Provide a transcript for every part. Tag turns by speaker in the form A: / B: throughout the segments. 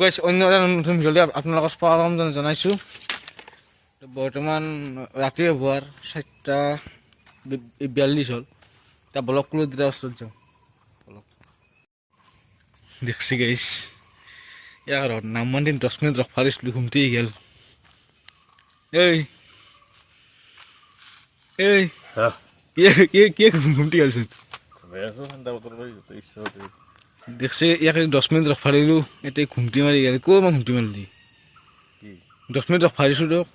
A: গাইছ, অন্য এটা নতুন ভিডিঅ'লৈ আপোনালোকক স্বাগতম জনাইছোঁ। তো বৰ্তমান ৰাতি হোৱাৰ 4টা 42 হ'ল। এতিয়া বলক, কুলত দুটা ওচৰত যাওঁ বলক। দেখছি গাইছ, ইয়াৰ নাম দিন 10 মিনিট ৰখবা দিছিলোঁ, ঘুমটি গেল। এই এই কি কি কি ঘুমটি গেলচোন। দেখছি, ইয়াক 10 মিনিট ৰখবা দিলোঁ, এতিয়া ঘুমটি মাৰি গেল। ক'ত মই ঘুমটি মাৰিলি? 10 মিনিট ৰখবা দিছোঁ তোক।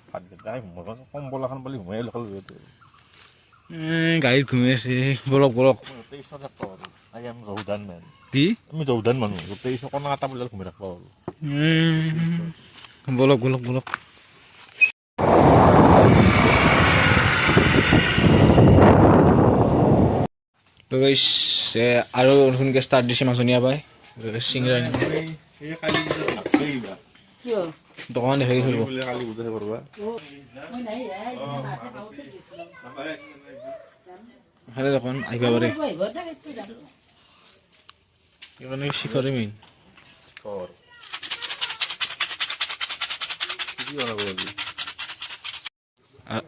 B: কম্বল এখন পালি সোমাই খালো।
A: গাড়ীত ঘুমি আছে। বলক বলক।
B: আমি যৌধান মেন।
A: কি?
B: আমি যৌধান মানুহ, গোটেই কণা এটা বোলে ঘুমি থাকিব পাৰো।
A: বলক বলক বলক। তো গাইছ, আৰু নতুনকৈ ষ্টাৰ্ট দিছে মাজনীয়া পাই চিংৰা দোকান দেখাই ফুৰিব। ভালে দোকান, আহিব পাৰে। সেইকাৰণে শিখৰে মেইন।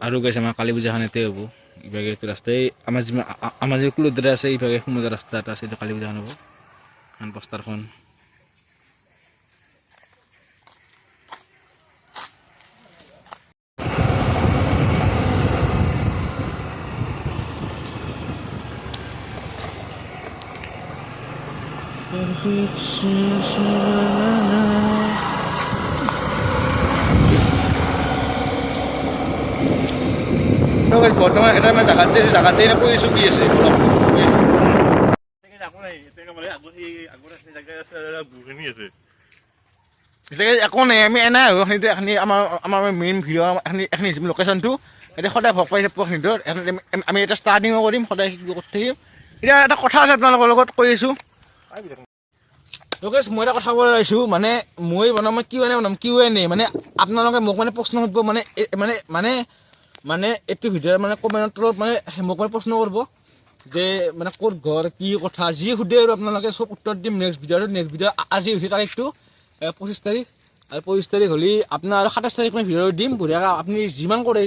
A: আৰু গাইছে, আমাৰ কালী পূজাখন ইয়াতে হ'ব। ইভাগে এইটো ৰাস্তাই আমাৰ যিমান আমাৰ যি কুলদ্ৰা আছে, ইভাগে সোমোৱা ৰাস্তা এটা আছে, এইটো কালী পূজাখন হ'ব। এখন পোষ্টাৰখন। তো guys, বৰ্তমান এটা মানে জাগাত যে জাগাত যে কৈ আছোঁ কি আছে, বলক, কৈ আছোঁ। এতিয়া একো নাই, আমি এনে আৰু এইখিনিতে এখিনি আমাৰ আমাৰ মেইন ভিডিঅ' এখিনি এখিনি লোকেশ্যনটো এতিয়া সদায় ভোগ পাই থাকিব। এইখিনিত আমি এতিয়া ষ্টাৰ্টিঙো কৰিম, সদায় কৰি থাকিম। এতিয়া এটা কথা আছে, আপোনালোকৰ লগত কৈ আছোঁ। লোকেশ, মই এটা কথা ক'ব লাগিছোঁ, মানে মই বনাম, মই কিউ এনে বনাম, কিউ এন এ, মানে আপোনালোকে মোক মানে প্ৰশ্ন সুধিব, মানে মানে মানে মানে এইটো ভিডিঅ'ৰ মানে কমেণ্টৰ তলত মানে মোক মানে প্ৰশ্ন কৰিব যে মানে ক'ত ঘৰ, কি কথা, যি সোধে আৰু আপোনালোকে চব উত্তৰ দিম নেক্সট ভিডিঅ'টোত। নেক্সট ভিডিঅ' আজি হৈছে তাৰিখটো 25 তাৰিখ, আৰু 25 তাৰিখ হ'লে আপোনাৰ আৰু 27 তাৰিখ মই ভিডিঅ' দিম বঢ়িয়াকৈ। আপুনি যিমান কৰে,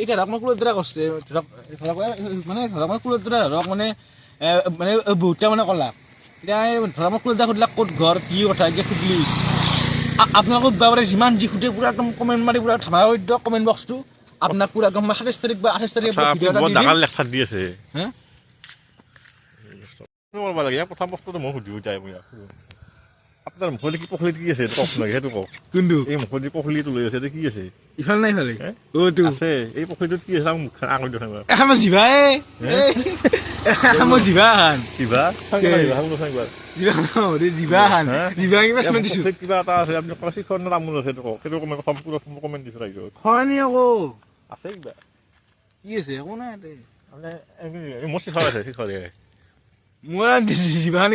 A: এতিয়া ধৰক মই কুলৰ দ্বাৰা কৰিছে, ধৰক ধৰক মানে ধৰক মই কুলৰ দ্বাৰা ধৰক মানে মানে বহুতটা মানে ক'লা। এতিয়া এই ধৰক মই কুলৰ দ্বাৰা সুধিলাক ক'ত ঘৰ, কি কথা, এতিয়া সুধিলি আপোনালোকক সুধিব পাৰে, যিমান যি সোধে পুৰা একদম কমেণ্ট মাৰি পুৰা ধামা কৰি দিয়ক কমেণ্ট বক্সটো। আপোনাক পুৰা একদম মই 27 তাৰিখ বা 28 তাৰিখ ভিডিঅ' এটা দি দিম।
B: ডাঙৰ লেকচাৰ দি আছে।
A: হে?
B: কৰিব লাগে প্ৰথম বস্তুটো মই সুধিব যায়। মই আপোনাৰ মুখত কি পখলিত কি আছে সেইটো কওক লাগে, সেইটো কওক।
A: কোনটো?
B: এই মুখত যি পখলিটো লৈ আছে, এইটো কি আছে?
A: ইফালে নাই, ইফালে।
B: হে?
A: অ'টো
B: আছে, এই পখলিটোত কি আছে? মুখখন আঙুলি দেখা।
A: এখন মই জিভাই, এখন মই জিভাখান।
B: কিবা
A: জিভাখান, জিভা কিবা স্মেল দিছো।
B: কিবা এটা আছে, আপুনি কয় শিখৰ নে তামোল আছে, সেইটো কওক। সেইটো কমেণ্ট, সম্পূৰ্ণ কমেণ্ট দিছো ৰাইজক।
A: খোৱা নি আকৌ।
B: আছে কিবা।
A: কি আছে? একো নাই ইয়াতে।
B: মোৰ শিখৰ আছে, শিখৰ।
A: মই জিভাখান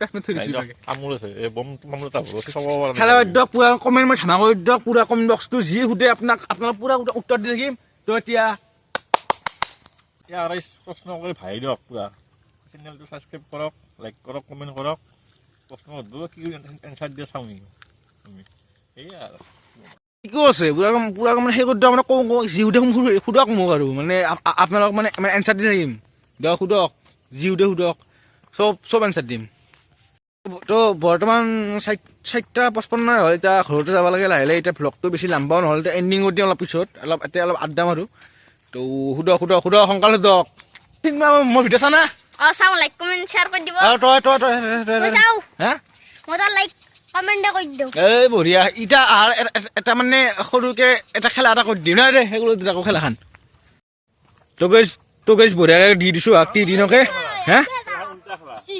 A: কাশ্মীৰ থৈ দিছো।
B: তামোল আছে, এই বম তামোল এটা হ'ব খাব।
A: খেলা দিয়ক, পুৰা কমেণ্ট মই ধামা কৰি দিয়ক পুৰা কমেণ্ট বক্সটো। যি সোধে আপোনাক, আপোনাক পুৰা উত্তৰ দি থাকিম। তো এতিয়া
B: এতিয়া ৰাইজ প্ৰশ্ন কৰি ভাই দিয়ক পুৰা। চেনেলটো ছাবস্ক্ৰাইব কৰক, লাইক কৰক, কমেণ্ট কৰক। প্ৰশ্ন সুধিব, কি এনচাৰ দিয়ে চাওঁ নেকি আমি, সেয়া আৰু।
A: কি আছে, পুৰা পুৰা মানে সেই কৰি দিয়ক। মানে কওঁ কওঁ, যি সোধে সোধক মোক আৰু মানে আপোনালোক মানে মানে এনচাৰ দি থাকিম। দিয়ক, সোধক, যি সোধে সোধক, চব চব এনচাৰ দিম। তো বৰ্তমান 4টা 55 হ'ল, এতিয়া ঘৰতে যাব লাগে লাহে লাহে। এতিয়া ভ্লগটো বেছি লাম্বাও নহ'ল, এতিয়া এণ্ডিং কৰি দিম অলপ পিছত, অলপ এতিয়া অলপ আড্ডা মাৰোঁ। তো সোধক সোধক সোধক, সোনকালে সোধক। চিনেমা মই ভিডিঅ' চা না?
C: অ চাওঁ, লাইক কমেণ্ট শ্বেয়াৰ কৰি দিব।
A: আৰু তই তই তই
C: মই চাওঁ।
A: হা?
C: মই তাৰ লাইক কমেণ্ট কৰি দিওঁ।
A: এই বঢ়িয়া। ইটা আহাৰ এটা মানে সৰুকে এটা খেলা এটা কৰি দিম না দে, সেইগুলো আকৌ খেলাখান। তো গাইজ, বঢ়িয়াকে দি দিছো হাক দিনকে। হে,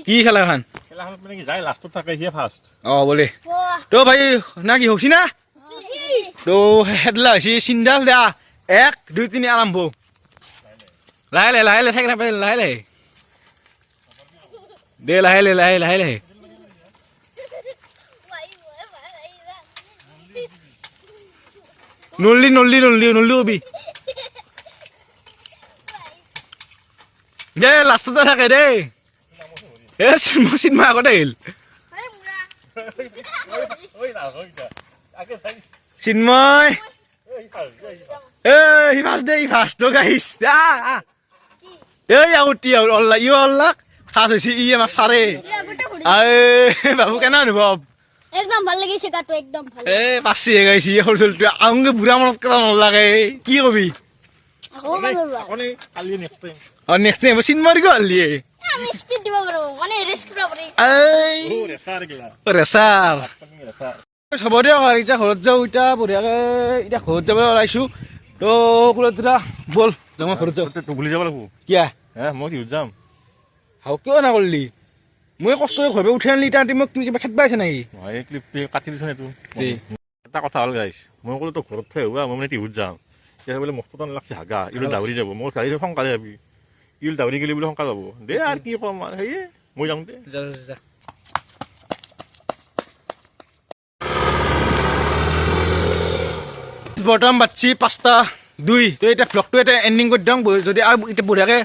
A: কি খেলাখান?
B: খেলাখনত মানে কি যায় লাষ্টত থাকে সিয়ে ফাৰ্ষ্ট।
A: অ বোলে। তো ভাই, না কি হকছি না? তো খেদলা হৈছে চিন্দাল দিয়া। 1, 2, 3, আৰম্ভ। লাহে লাহে লাহে লাহে, থাকি নাপায়, লাহে লাহে দে, লাহে লাহে লাহে লাহে লাহে। নল্লি নল্লি নল্লি নল্লি কবি দে, লাষ্টতে থাকে দেই। এ চিনেমা আগতে আহিল। চিন্ময়, এ সি ফাৰ্ষ্ট দে, ই ফাৰ্ষ্ট গাইছ। এই আউটি আৰু অল্লা, ই অল্লাক ফাৰ্ষ্ট হৈছে ই আমাৰ ছাৰে। এই বাবু, কেনে অনুভৱ?
C: একদম ভাল লাগিছে গাটো, একদম ভাল।
A: এ পাচিহে গাইছি সৰু ছোৱালীটোৱে। আংগে বুঢ়া মনত কেইটা নলাগে। কি কবি?
C: আকৌ পাৰিবা।
B: কালি নেক্সট টাইম।
A: অ, নেক্সট টাইম চিন্ময় কিয় হাৰলিয়ে?
C: আমি স্পীড দিব পাৰো, মানে ৰিস্ক দিব পাৰি।
A: এই
B: ৰেচাৰ গিলা।
A: ৰেচাৰ।
B: ৰেচাৰ।
A: হ'ব দিয়ক আৰু, এতিয়া ঘৰত যাওঁ। এতিয়া বঢ়িয়াকৈ এতিয়া ঘৰত যাবলৈ ওলাইছোঁ। তো খুৰা দুটা ব'ল যাওঁ, মই ঘৰত যাওঁ।
B: তোক ভুলি যাব লাগিব।
A: কিয়া?
B: হে, মই কিহত যাম?
A: হাও, কিয় নকৰিলি? মই কষ্ট কৰি ঘৰৰ পৰা উঠাই আনিলি, এতিয়া মোক তুমি কিবা খেদবা আছে নেকি?
B: নহয়, এই ক্লিপটো কাটি দিছোন এইটো।
A: দে।
B: এটা কথা হ'ল গাইছ, মই ক'লো তোক ঘৰত থৈ আহোঁ, মই মানে টিহুত যাম। এতিয়া বোলে মস্ত টান লাগছে হাগা, ইলো দাউৰি যাব। মই গাড়ী সোনকালে যাবি, ইল দাউৰি গ'লে বোলে সোনকালে যাব। দে আৰু কি ক'ম আৰু, সেয়ে মই যাম দে।
A: যা যা। বৰ্তমান বাচ্ছি 5টা 2। তো এতিয়া ভ্লগটো এটা এণ্ডিং কৰি দিওঁ। যদি আৰু এতিয়া বঢ়িয়াকৈ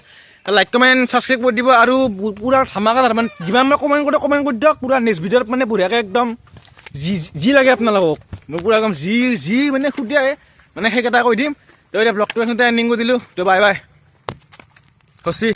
A: লাইক, কমেণ্ট, ছাবস্ক্ৰাইব কৰি দিব আৰু পূৰা ধামাকা মানে যিমান মানে কমেণ্ট কৰি কমেণ্ট কৰি দিয়ক। পূৰা নেক্সট ভিডিঅ'ত মানে বঢ়িয়াকৈ একদম যি যি লাগে আপোনালোকক মই পূৰা একদম যি যি মানে সুধিয়াই মানে সেইকেইটা কৈ দিম। তো এতিয়া ভ্লগটো এইখিনিতে এণ্ডিং কৰি দিলোঁ। তো বাই বাই, হচি।